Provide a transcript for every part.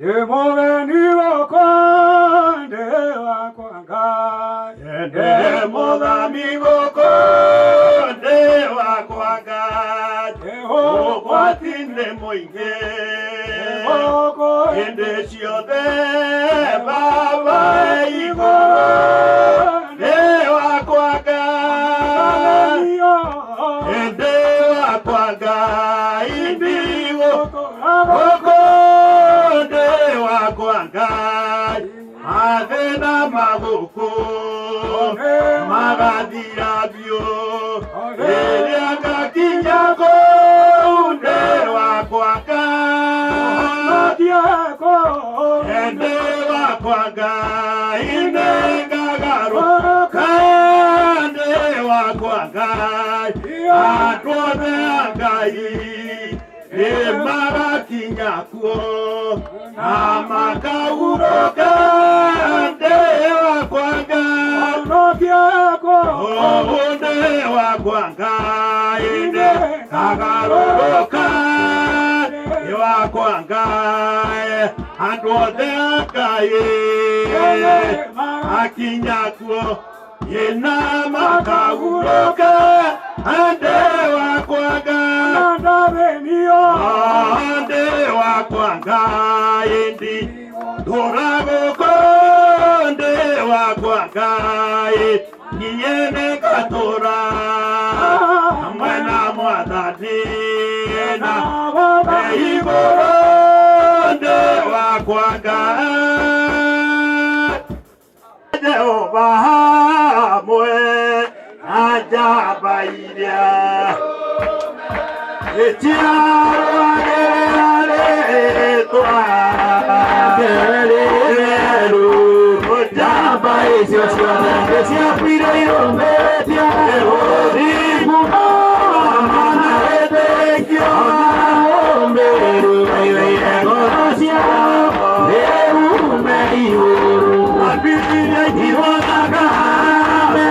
Ndĩ mũgeni gũkũ ndĩ wakwa Ngai. Ndĩ mũthami gũkũ ndĩ wakwa Ngai. Ũgwati nĩ mũingĩ Gũkũ hĩndĩ ciothe Baba igũrũ ndĩ wakwa Ngai. Ndĩ wakwa Ngai ndigũkũ gũkũ ndĩ wakwa Ngai. Mathĩna magũkũ magathira biũ rĩrĩa ngakinya kũu ndĩ wakwa Ngai. Ndĩ wakwa Ngai nĩngagarũrũka ndĩ wakwa Ngai. Andũ othe a Ngai nĩmagakinya kuo na makahurũka ndĩ wakwa Ngai. Ũũ ndĩ wakwa Ngai nĩngagarũrũka ndĩ wakwa Ngai. Andũ othe a Ngai akinya kuo ĩna makahurũka ndĩ wakwa Ngai. Ndĩ wakwa Ngai ndi ndũra gũkũ ndĩ wakwa Ngai niĩ nĩngatũra hamwe na Mwathani na igũrũ ndĩ wakwa Ngai. Jehova hamwe na njamba iria itiarũagĩrĩra rĩĩtwa rĩtheru. Njamba icio ciothe nĩciakuire irũmĩtie ũthingu na wĩtĩkio ũmĩrĩru waiyũire ngoro ciao rĩu me igũrũ. Ambirie irothakame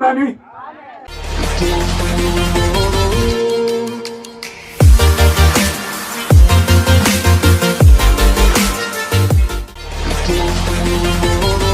Mwathani. Thank